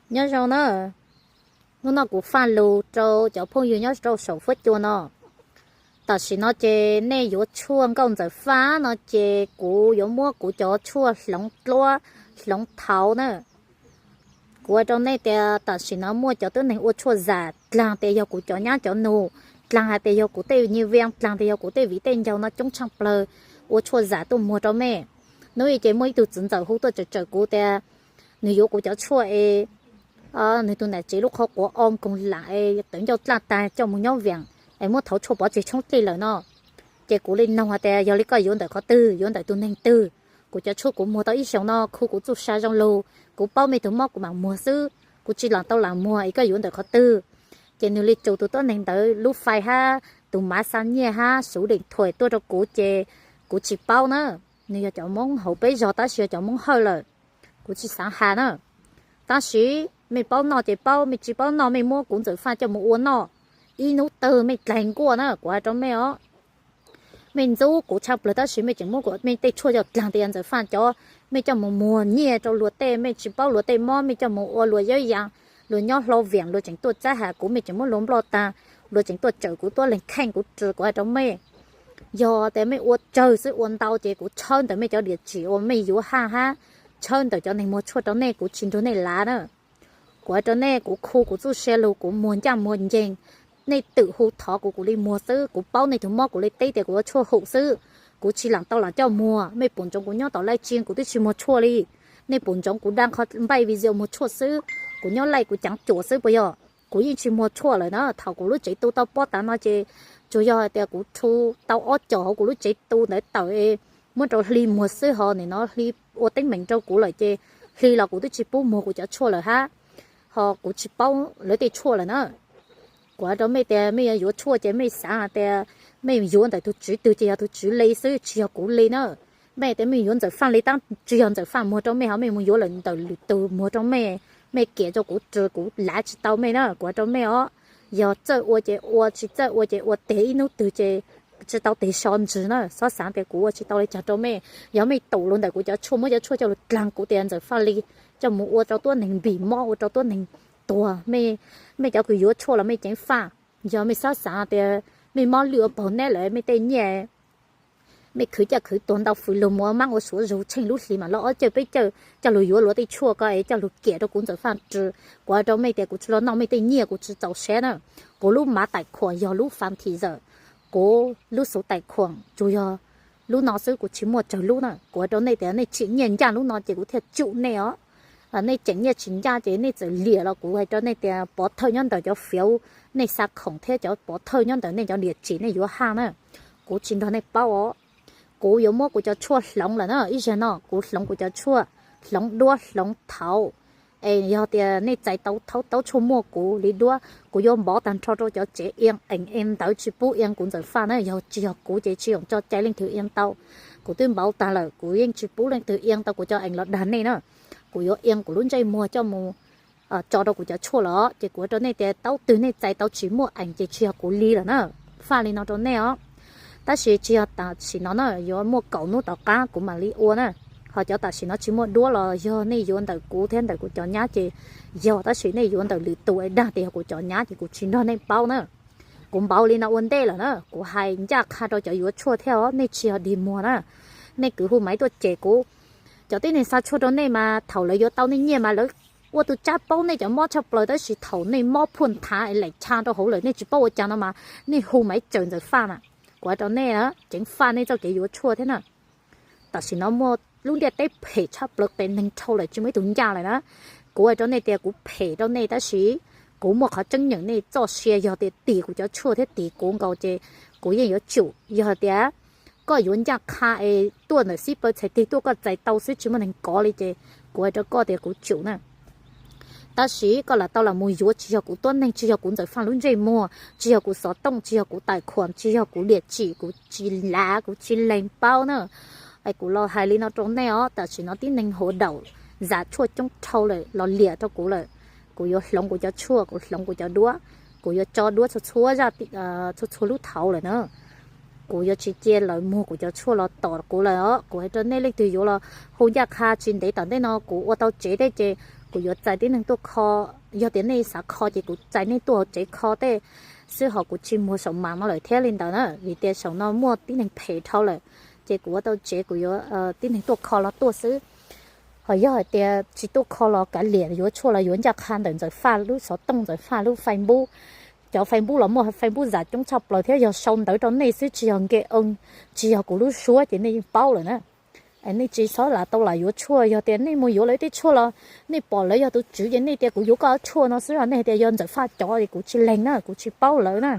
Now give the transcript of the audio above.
Nyob zoo na, hnub no kuv faj lus rau cov phooj ywg nyob rau saum fuab cua no. Tam sim no ces nej yuav tshuaj nkauj Ntxawm Faj no ces kuv yuav muab kuv cov tshuaj hloov duab hloov thaud na. Kuv hais rau nej tias tam sim no muaj cov tuab neeg ua tshuaj zam dlaag tias yog kuv cov nyab cov nug, dlaag hais tias yog kuv tej nyiaj viam, dlaag tias yog kuv tej viv tej ncaus no coob tshaaj plawg ua tshuaj zam tuaj muag rau mej. Hnub i ces muaj ib tug txiv ntxawm hu tuaj tsawm tsawm kuv tias nws yuav kuv cov tshuaj es nws tus nam tsev lub qhov quav o nkoog lam es tawv ncauj dlaj tag coj mus nyob viam es muab thauv tshuaj pov tseg tshoob dlej lawm no. Ces kuv li noog hais tias yog li koj yuav ntawm qhov twg, yuav ntawm tus neeg twg? Kuv cov tshuaj kuv muag tau ib xyoos no khu kuv txuj sa zoo lug, kuv paub mej tug mob kuv mam muag xwb, kuv tsis lam tau lam muag es koj yuav ntawm qhov twg? Ces nws li tsus tus tuab neeg ntawd lub fais hab tus mav xa nyiaj hab xuv deem thuam tuaj rau kuv ces kuv tsis paub na. Nws yog cov Moob hauv peb zog tab sis yog cov Moob Hawj lawm, kuv tsis xaav has na. Tab sis mej paub noj ces paub, mej tsis paub noj mej muab kuv Ntxawm Faj coj mus ua noj, ib hnub twg mej dlaig nkuaj na, kuv has rau mej os. Mej ntxub kuv tshaaj plawg tab sis mej tseem muab kuv mej tej tshuaj coj dlaag tias Ntxawm Faj cov, mej coj mus muag nyiaj rau luag tej, mej tsis paub luag tej mob mej coj mus ua luag yawb yaas, luag nyob hlo viam luag tseem tuaj txab has kuv, mej tseem muab luag nploj tag, luag tseem tuaj tsawm kuv tuab leeg kheej kuv ris, kuv has rau mej. Yog tias mej ua tsawg xwb ua ntau ces kuv tshawb ntawm mej cov diam tsim uas mej yuav haj hab tshawb ntawm cov neeg muag tshuaj rau nej, kuv tsis nrug nej lav na. Kuv has rau nej, kuv khu kuv txuj sia lug, kuv muag ncaaj muag nceeg, nej twm hu thov kuv kuv li muag xwb, kuv paub nej tug mob kuv li teb tias kuv yuav tshuaj hum xwb, kuv tsis lam tau lam coj muag. Mej pum ntsoov kuv nyob tom laij tsi kuv twb tsis muag tshuaj li. Nej pum ntsoov kuv daj qhov npaij video muag tshuaj xwb, kuv nyob laij kuv caav cuam xwb puas yog? Kuv yeej tsis muag tshuaj lawm na. Thaum kuv lub tsev tu tau pob tav no ces tsuas yog hais tias kuv thu tau ob co hauv kuv lub tsev tu ntawd tawm es muab rau Hli muag xwb, ho nim no Hli ua teeb meem rau kuv lawm ces Hli los kuv twb tsis pub muag kuv cov tshuaj lawm hab, ho kuv tsis paub lawv tej tshuaj lawm na. Kuv has rau mej tias mej yuav yuav tshuaj ces mej xaav has tias mej yuav ntawm tug tswv twg ces yog tug tswv li xwb tsis yog kuv li na. Mej tias mej yuav Ntxawm Faj li tab tsis yog Ntxawm Faj muag rau mej, ho mej mus yuav lawm ntawm lwm tug muag rau mej, mej kiam rau kuv ris kuv lav tsis tau mej na, kuv has rau mej os. Yog txawj ua ces ua, tsis txawj ua ces ua teg ib hnub twg ces tsis tau teg so ntswg na, xob xaav tias kuv ua tsis tau li cas rau mej. Yog mej tum lug ntawm kuv cov tshuaj, muab cov tshuaj coj lug dlaag kuv tias Ntxawm Faj li, coj mus ua rau tuab neeg npim mob, ua rau tuab neeg tuag, mej cov kws yuav tshuaj los mej ceev faj. Yog mej xob xaav tias mej mob lwj ua paug neb lawm mej tej nyiaj, mej khwv caj khwv tuag ntau fws lug mus ua maab ua suav zug tsheej lub hli mas loj ob cawj peb cawj coj lug yuav luag tej tshuaj ko es coj lug kiam rau kuv Ntxawm Faj ris. Kuv has rau mej tias kuv tsis los noj mej tej nyiaj, kuv tsis txaus sab na. Kuv lub mav tais khuam yog lub fam thim zawm, kuv lub xuv tais khuam tsuas yog lub no xwb, kuv tsis muaj tsawg lub na. Kuv has rau nej tias nej tsim nyiaj ncaj lub no ces kuv thiaj tsum nej os. Nej tsim nyiaj tsis ncaj ces nej txawm liam los kuv hais rau nej tias pov thawj nyob ntawm cov fiav, nej xa khoom thiab cov pov thawj nyob ntawm nej cov diam tsim nej yuav haj na. Kuv tsis nrog nej paub os. Kuv yuav muab kuv cov tshuaj hloov lawm na, ib zag no kuv hloov kuv cov tshuaj, hloov duab hloov thaud. Es yog tias nej txais tau thaub taub tshuaj muaj kuv li duab, kuv yuav npauv tag nrho rau cov tsev iab ees iab ntawv tsis pub iab kuv Ntxawm Faj na, yog tsis yog kuv ces tsis yoom tso cai leej twg iab tau. Kuv twb npauv tag lawm, kuv yeej tsis pub leej twg iab tau kuv cov ees los dag nej na. Kuv yuav iab kuv lub ntsej muag coj mus tso rau kuv cov tshuaj los, ces kuv has rau nej tias taub twg nej txais tau tsis muaj ees ces tsis yog kuv li lawm na. Faj li no rau nej os. Tab sis tsis yog tam sim no na, yuav muaj kaum hnub tom qab kuv mam li ua na. Ho cov tam sim no tsis muaj duab los yog nej yuav ntawm kuv thiab ntawm kuv cov nyab ces yog, tab sis nej yuav ntawm lwm tus es dag tias yog kuv cov nyab ces kuv tsis nrog nej paub na. Kuv npauv li no ua ntej lawm na, kuv hais ncaj qha rau cov yuav tshuaj thiab os, nej tsis yog dig muag na. Nej kwv hu maiv tuaj cem kuv. Cov tib neeg xa tshuaj rau nej mas thaum lawv yuav tau nej nyiaj mas lawv ua tus tsab paub nej cov mob tshaj plaws, tab sis thaum nej mob phuaj nthav es laim tshaj rau hauv lawm nej tsis paub ua cas no mas nej hu maiv tsawm Ntxawm Faj na. Kuv has rau nej, ceev faj nej txoj kev yuav tshuaj thiab na. Tam sim no muaj lub ntiaj teb phem tshaj plaws, qias neeg dhau lawm tsis muaj ib tug ncaj lawm na. Kuv has rau nej tias kuv phem rau nej tab sis kuv muaj qhov tseeb nyeem nej txoj sia, yog tias tim kuv cov tshuaj thiab tim kuv nkaus ces kuv yeej yuav tsum. Yog tias koj yuav ncaj qha es tuaj ntawm xib paw txhais tig tuaj koj txais tau xwb tsis muaj neeg kov li ces kuv has rau koj tias kuv tsum na. Tab sis koj lam tau lam mus yuav, tsis yog kuv tuab neeg, tsis yog kuv Ntxawm Faj lub ntsej muag, tsis yog kuv xov tooj, tsis yog kuv tais khuam, tsis yog kuv diam tsim, kuv tsis lav, kuv tsis lees paub na. Es kuv los hais li no rau nej os, tam sim no tib neeg huav daum zam tshuaj coob dhau lawm los liam rau kuv lawm. Kuv yuav hloov kuv cov tshuaj, kuv hloov kuv cov duab, kuv yuav tso duab txhua txhua zaj, txhua txhua lub thaud lawm na. Kuv yuav tsis cia lawv muag kuv cov tshuaj los tom kuv lawm os. Kuv hais rau nej leej twg yuav los hu ncaj qha, tsis ntev tom ntej no kuv ua tau tsev thiab ces Kuv yuav txais tib neeg tuaj kho, yog tias nej xav kho ces kuv txais nej tuaj hauv tsev kho tej xwb, ho kuv tsis muag saum mas no lawm thiab li ntawd na, vim tias saum no muaj tib neeg phem dhau lawm, ces kuv ua tau tsev kuv yuav tib neeg tuaj kho los tuaj xwb. Ho yog hais tias tsis tuaj kho los kav liam, yuav tshuaj los yuav ncaj qha ntawm Ntxawm Faj lub xov tooj, Ntxawm Faj lub Facebook. Cov Facebook los muaj Facebook zam coob tshaj plaws thiab, yog sau ntawv rau nej xwb tsis yog nkeoo, tsis yog kuv lub suab ces nej yeej paub lawm na. Nej tsis txhob lam tau lam yuav tshuaj, yog tias nej mus yuav lawv tej tshuaj los nej pom lawv yog tus tswv ces nej tias kuv yuav koj tshuaj no xwb, nej tias yog Ntxawm Faj cov es kuv tsis lees na, kuv tsis paub lawv na.